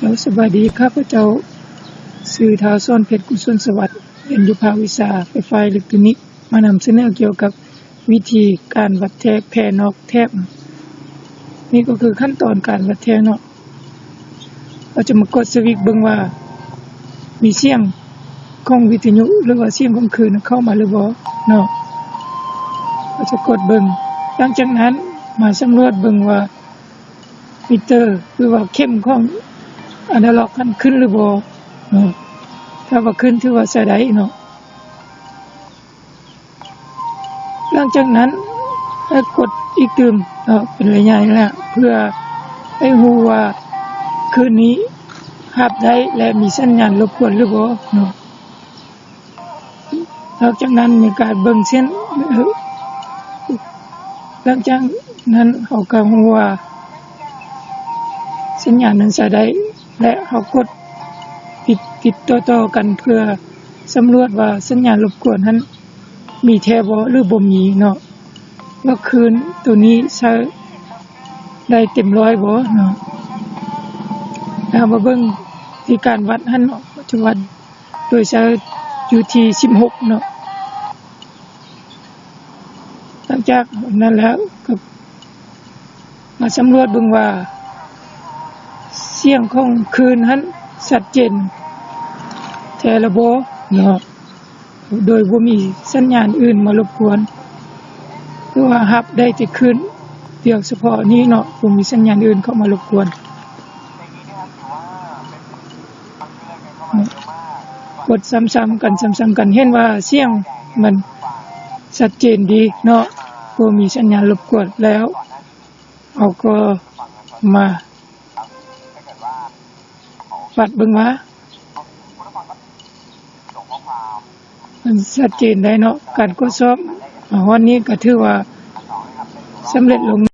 ເຈົ້າ ສະບາຍດີ, ຂ້າພະເຈົ້າຊື່ ທ້າວ ສອນເພັດ ກຸສົນສະຫວັດ, ຮຽນຢູ່ພາກວິຊາໄຟຟ້າອີເລັກໂຕນິກ, ມານຳສະເໜີກ່ຽວກັບວິທີການວັດແທກແພນອກແຖບ. ນີ້ກໍຄືຂັ້ນຕອນການວັດແທກເນາະ. ເຮົາຈະມາກົດສະວິດເບິ່ງວ່າ ມີສຽງຂອງວິທະຍຸ ຫຼືວ່າສຽງຂອງຄື້ນເຂົ້າມາຫຼືບໍ່ເນາະ. ເຮົາຈະກົດເບິ່ງ. ຫຼັງຈາກນັ້ນມາສຳຫຼວດເບິ່ງວ່າ ມິເຕີ ຫຼືວ່າເຂັມຂອງອານາລັອກຫັ້ນຂຶ້ນຫຼືບໍ່ເນາະ. ຖ້າວ່າຂຶ້ນຖືວ່າໃຊ້ໄດ້ເນາະ. ຫຼັງຈາກນັ້ນໃຫ້ກົດອີກຕື່ມເນາະ ເປັນໄລຍະນີ້ລະ ເພື່ອໃຫ້ຮູ້ວ່າຄື້ນນີ້ຮັບໄດ້ ແລະ ມີສັນຍານລົບກວນຫຼືບໍ່ເນາະ. ນອກຈາກນັ້ນມີການເບິ່ງເຊັ່ນ ເອີ ຫຼັງຈາກນັ້ນເຮົາກໍຮູ້ວ່າສັນຍານນັ້ນໃຊ້ໄດ້ ແລະ ເຮົາກົດຕິດ ຕິດຕໍ່ໆກັນ ເພື່ອສຳຫຼວດວ່າສັນຍານລົບກວນຫັ້ນມີແທ້ບໍ່ ຫຼື ບໍ່ມີເນາະ. ວ່າຄື້ນໂຕນີ້ໃຊ້ໄດ້ເຕັມຮ້ອຍບໍ່ເນາະ. ເຮົາມາເບິ່ງທີ່ການວັດຫັ້ນເນາະ ເຮົາຈະວັດໂດຍໃຊ້ຢູ່ທີ່ສິບຫົກເນາະ. ຫຼັງຈາກນັ້ນແລ້ວກໍມາສຳຫຼວດເບິ່ງວ່າສຽງຂອງຄື້ນຫັ້ນຊັດເຈນແທ້ລະບໍ່ເນາະ. ໂດຍບໍ່ມີສັນຍານອື່ນມາລົບກວນ ຄືວ່າຮັບໄດ້ແຕ່ຄື້ນດຽວສະເພາະນີ້ເນາະ ບໍ່ມີສັນຍານອື່ນເຂົ້າມາລົບກວນ. ກົດຊ້ຳໆກັນ ຊ້ຳໆກັນ ເຫັນວ່າສຽງມັນຊັດເຈນດີເນາະ ບໍ່ມີສັນຍານລົບກວນແລ້ວ ເຮົາກໍມາວັດເບິ່ງວ່າ ມັນຊັດເຈນໄດ້ເນາະ. ການກວດສອບມາຮອດນີ້ກໍຖືວ່າສຳເລັດລົງ.